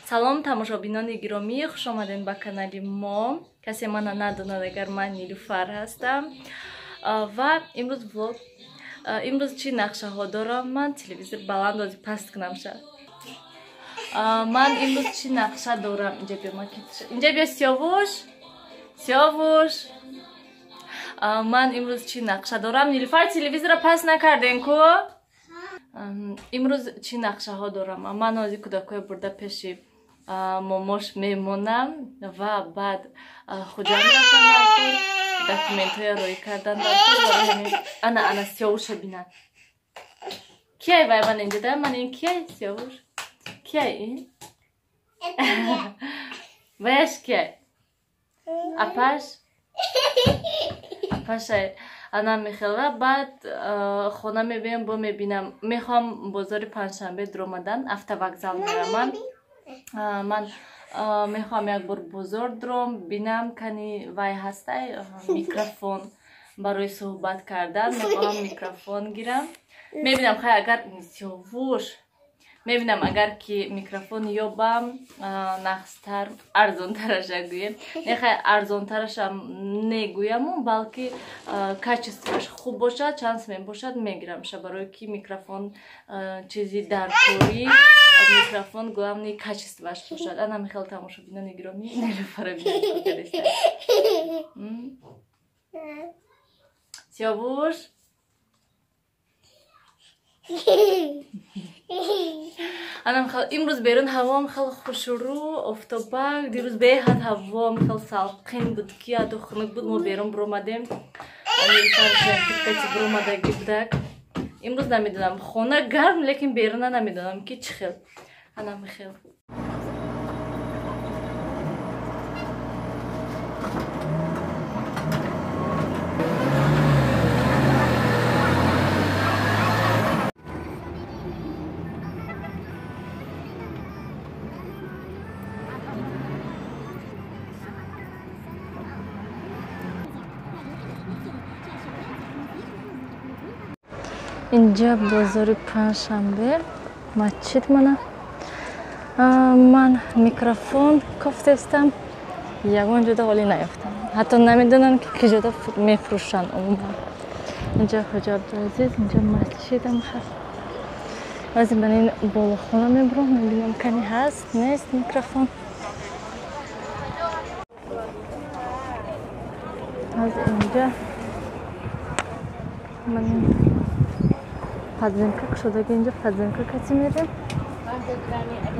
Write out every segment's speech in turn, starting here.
Салом тамошобинони гиромӣ, хуш омадед ба канали мо. Касе мана надонад, агар ман Нилуфар ҳастам. Ва имрӯз влог, имрӯз чӣ нақшаҳо дорам ман? Телевизор баланд ози паст кунам ша. Ман имрӯз чӣ нақша дорам? Инҷа биё, инҷа биё, Сиёвуш, Сиёвуш. Ман имрӯз чӣ нақша дорам? Нилуфар, телевизорро паст накардем ку? Имрӯз чӣ нақшаҳо дорам? Ман ҳозир кӯдакҳоя бурда пеши момош мемонам ва баъд Хуҷанд рафтам дар кор, документҳоя роӣ кардан дар кор. Ана, ана Сиёвуша бинад. Кияй вай ман инҷа да? Ман ин кияй, Сиёвуш? Кияй ин? Ваяш кияй? Апаш? Апашай. Ана мехела, баъд хона мебиям, бо мебинам. Мехоҳам бозори Панҷшанбе дуромадан, автовокзал мераман. Ман мехоҳам як бор бозор дуром, бинам кани вай ҳастай микрофон барои суҳбат кардан. Мехоҳам микрофон гирам. Мебинам, хай, агар Сиёвуш, мебинам, агар ки микрофон ёбам, нақстар, арзонтараша гӯем. Не, хай, арзонтарашам негӯяму, балки качествоаш хуб бошад, чанд сум бошад, мегирамша, барои ки микрофон чизи даркорӣ, микрофон главный качествоаш бошад. Ана михел, тамошобинони гиромӣ, Нилуфара бинед. Сиёвуш, анам хел имрӯз берун ҳавоам хеле хушрӯ, офтобак. Дирӯз беҳад ҳавоам хел салқин буд, ки аду хунук буд. Мо берун буромадем, кати буромадаги будак. Имрӯз намедонам, хона гарм, лекин беруна намедонам ки чӣ хел. Анам хел. Инҷа бозори Панҷшанбе, масҷид мана. Ман микрофон кофтестам, ягон ҷода ҳолӣ наёфтам. Ҳатто намедонам ки ки ҷода мефурӯшанд умуман. Инҷа Хоҷа Абдуазиз, инҷа масҷидам ҳаст. Баъзе ман ин болохона мебурам, мебинам кани ҳаст, нест микрофон. Аз инҷа ман подземка кушодаги, инҷа подземка кати мерем.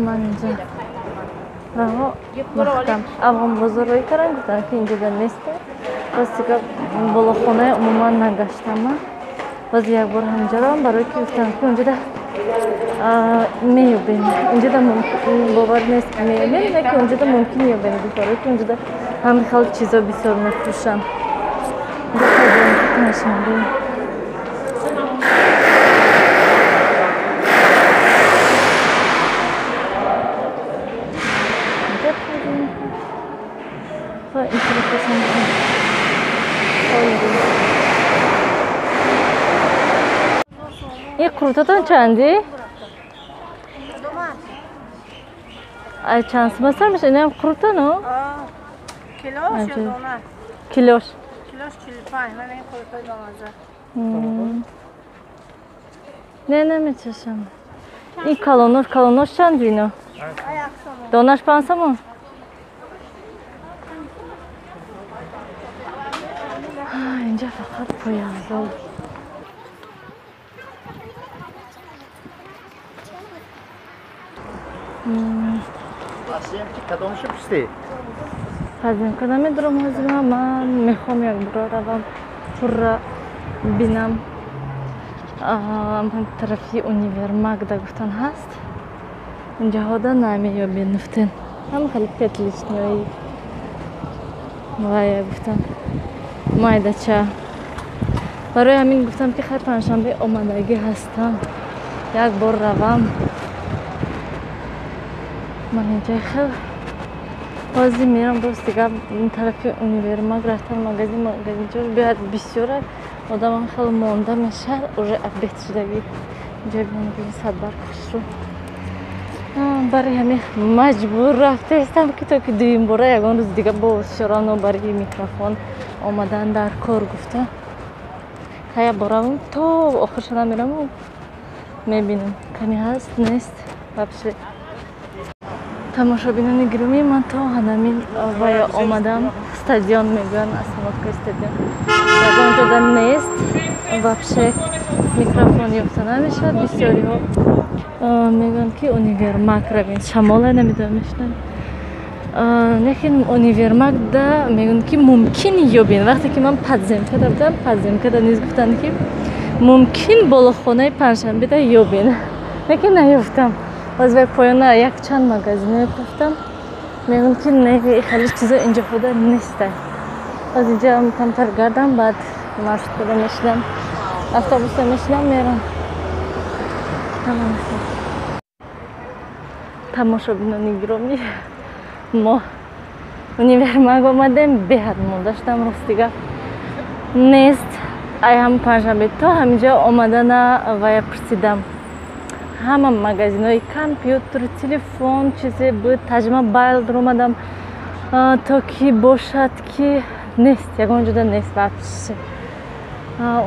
Ман инҷа раҳо маҳкам Афғонбозор рӯй кардам, гуфтам ки инҷода несте. Рости гап, болохонаи умуман нагаштам ман. Боз як бор ҳаминҷа равам, барое ки гуфтам ки онҷода меёбем. Инҷода бовар нест ки меёбем, лекин онҷода мумкин ёбем, барое ки онҷода ҳамин хел чизо бисёр мефурӯшанд. Инҷа подземка Панҷшанбе. Ин қурутатон чанди? Ай, чанд сум аст меша? Инам қурута, но? Килош ё дона? Килош. Килош 45. Ман ин қурутаи бамаза. Не, намечашам. Ин калонош, калонош чанд ино? Донаш 5 сомон? Инҷа фақат пойафзол. Кадомша пустӣ? Подземка намедурам ҳозир. Ман мехоҳам як бора равам, пурра бинам. Тарафи универмаг да гуфтан ҳаст. Инҷаҳода намеёбед, нуфтен. Ҳама хеле петличный вая гуфтан, майдача. Барои ҳамин гуфтам ки хайр, панҷшанбе омадагӣ ҳастам, як бор равам. Ман инҷа хел ҳозир мерам. Рости гап, тарафи универмаг рафтан, магазин, магазинчо беҳад бисёра, одамам хеле монда мешавад, уже обед шудагӣ. Инҷа бинам, садбарг хушрӯ. Ман барои ҳамин маҷбур рафтаистам, ки то ки дуюм бора ягон рӯз дига бо всё барои микрофон омадан дар кор гуфта. Хая боравам то охирша намераму мебинам кани ҳаст нест вообще. Тамошобинони гиромӣ, ман то ҳанамин вая омадам, стадион мегӯянд, остановкаи стадион. Ягон ҷода нест вообще, микрофон ёфта намешавад. Бисёриҳо мегӯянд, ки универмаг равем, шамола намедонам мешунавед. Лекин универмагда мегӯянд, ки мумкин ёбем. Вақте ки ман подземкада будам, подземкада низ гуфтанд, ки мумкин болохонаи панҷшанбеда ёбем, лекин наёфтам. Боз вай поёна якчанд магазиное кофтам, мегӯянд, ки не, хеле чизо инҷо худа нестай. Боз инҷа камтар гардам, баъд маршруткада мешинам, автобуса мешинам, мерам. Тамошобинони гиромӣ, мо универмаг омадем, беҳад монда шудам, рости гап нест. Ай ҳам панҷшанбе то ҳаминҷо омадана вая пурсидам, ҳама магазинҳои компютер, телефон, чизе буд, таҷма байл омадам, то ки бошад, ки нест, ягон ҷода нест вообще.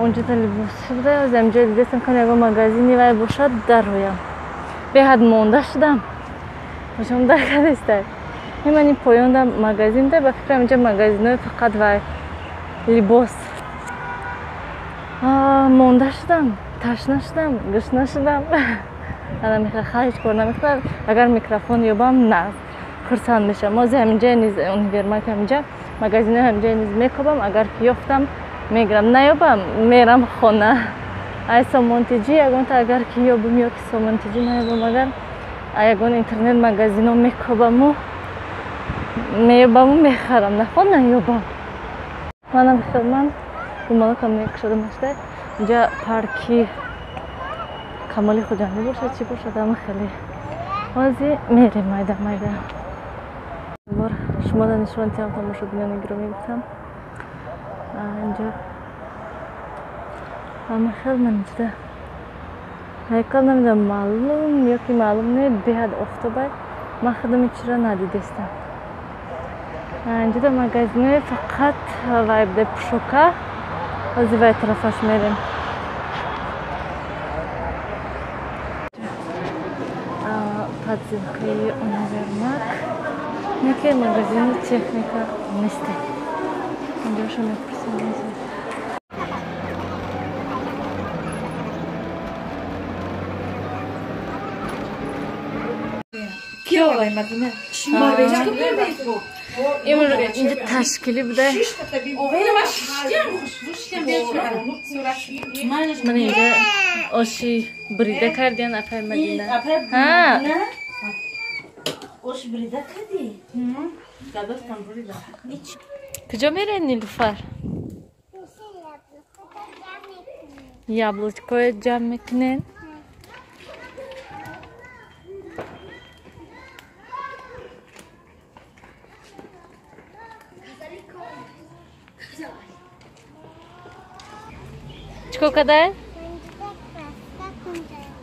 Онҷода либос буда, аз ҳаминҷо дидастам, кани ягон магазини вай бошад, дароям. Беҳад монда шудам, бошам даркадистай. Ман ин поёнда магазин да, ба фикрам инҷа магазинҳои фақат вай либос. Монда шудам, ташна шудам, гушна шудам. Ана мехоҳам, ҳеҷ кор намекунам. Агар микрофон ёбам, на хурсанд мешавам. Ҳозир ҳаминҷа низ универмаг, ҳаминҷа магазинҳои ҳаминҷа низ мекобам, агар ки ёфтам мегирам, наёбам мерам хона. Ай сомонтиҷӣ ягонта агар ки ёбам, ё ки сомонтиҷӣ наёбам, агар ягон интернет магазино мекобаму меёбаму мехарам, нахо наёбам. Манам хелман гумалакам мекушодам нашта. Инҷа парки Камоли Хуҷандӣ бошад, чӣ бошад, ама хеле. Ҳозир мерем майда майда. Бор шумода нишон тиҳам, тамошобинони гиромӣ, гуфтам. Инҷа ама хел ман инҷода ҳайкал намедонам маълум ё ки маълум не, беҳад офтобай. Ман худам ҳечро надидестам. Инҷода магазинои фақат вай буда, пӯшока. Ҳозир вай тарафаш мерем. Подземкаи универмаг, неке магазини техника несте. Инҷоша мепурсам. Имрӯз инҷа ташкилӣ буда. Ман инҷа оши бурида кардиян апай Мадина. Ош бурида кардӣ? Куҷо мерем, Нилуфар? Яблочкое ҷамъ мекунем. Чикор кадай?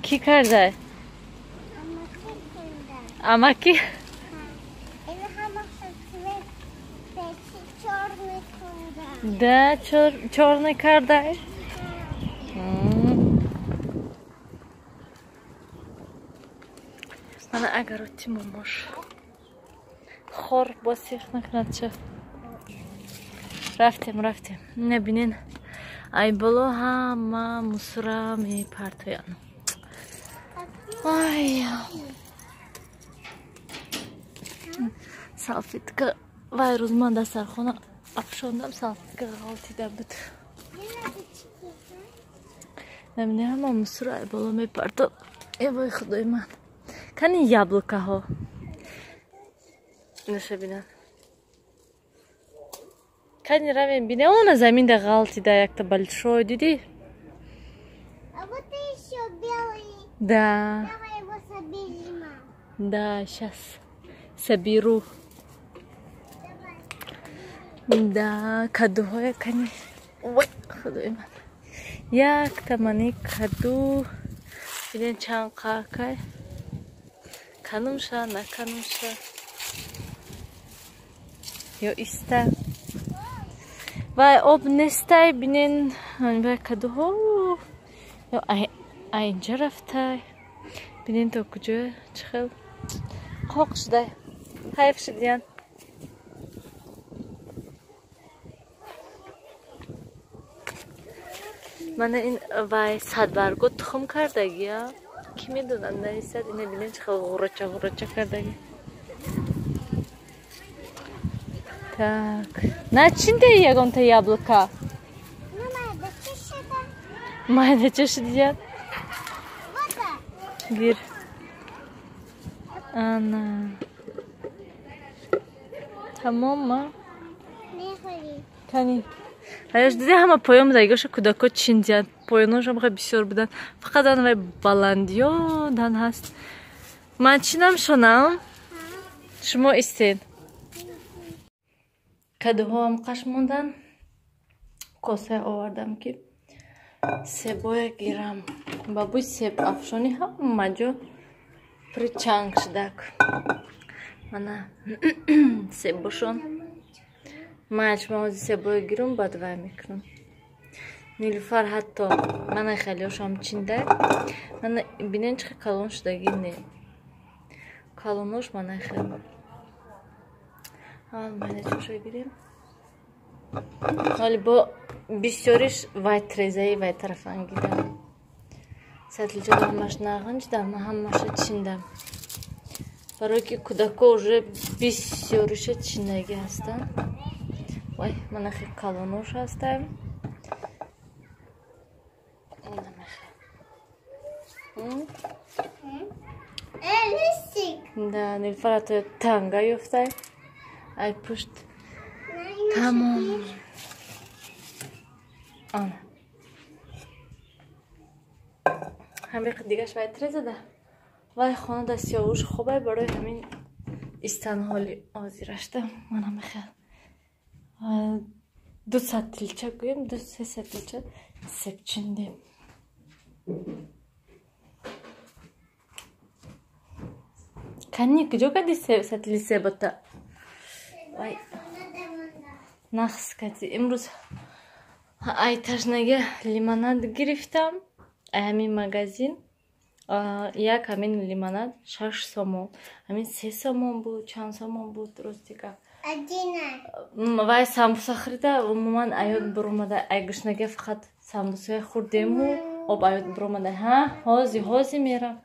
Кӣ кардай? Амаки? Да, чёрный кардай. Мана агароти момош. Хор босих накунад ча. Рафтем, рафтем. Набинен. Ай боло ҳама мусора мепартоянд. Ай. Салфетка вай рӯз ман дастархона афшондам, салфетка ғалтида буд. Набине ҳама мусора ай боло мепартод. Э вой худои ман. Кани яблокаҳо. Инаша бинан. Кани равем бине, она замин да ғалтида якта большой, дидӣ? А вот еще белый. Да. Давай его соберем. Да, сейчас соберу. Давай. Да, кадуҳоя кани. Ой, худои ман. Якта мани каду. Бинен чанд қакай. Канумша, наканумша. Ё иста. Вай об нестай, бинен вай кадуҳо. Ё айнҷа рафтай. Бинен то куҷо чӣ хел қоқ шудай. Ҳайф шудиян. Мана ин вай садбарго тухм кардагия. Ки медонад, нависад. Ина бинен чӣ хел ғурача ғурача кардаги. Так. Начинде ягонта яблоко? Майдача шудия. Гир. Ана. Тамом ма? Кани. Аяш диди ҳама поён будагиоша кӯдако чиндиянд. Поёношам хеле бисёр буданд. Фақат ан вай баландиё дан ҳаст. Ман чинам шонам? Шумо истед. Кадуҳоам қаш мондан. Коса овардам ки себоя гирам. Ба бӯи себ афшонӣ ҳама ҷо причанг шудак. Мана себошон. Ман шумо ҳозир себоя гирум, баъд вай мекунам. Нилуфар ҳатто мана хелиошам чиндак. Мана бинен чӣ хел калон шудагӣ не. Калонош мана хел. Аввал майда чоша гирем. Ҳоли бо бисёриш вай трезаи вай тарафан гирам. Сатлиҷон ҳамаш нағанҷидам, ман ҳамаша чиндам. Барое ки кӯдако уже бисёриша чиндагӣ ҳастанд. Вай, мана хел калонош ҳастам. Да, Нилуфар ҳатто танга ёфтай. Ай пушт. Тамом. Ана. Ҳамин дигаш вай трезада. Вай хона да сиёвуш хобай, барои ҳамин истан ҳоли ҳозирашда. Мана мехел. Ду сатилча гӯем, ду се сатилча себ чиндем. Кани куҷо кади сатили себота? Вай. Нахс кади. Имрӯз ай ташнага лимонад гирифтам. Ай ҳамин магазин. Як ҳамин лимонад 6 сомон. Ҳамин 3 сомон буд, чанд сомон буд, рости гап. Вай самбуса харида, умуман аёд буромада. Ай гушнага фақат самбусаи хӯрдему об аёд буромада. Ҳа, ҳози, ҳози мерам.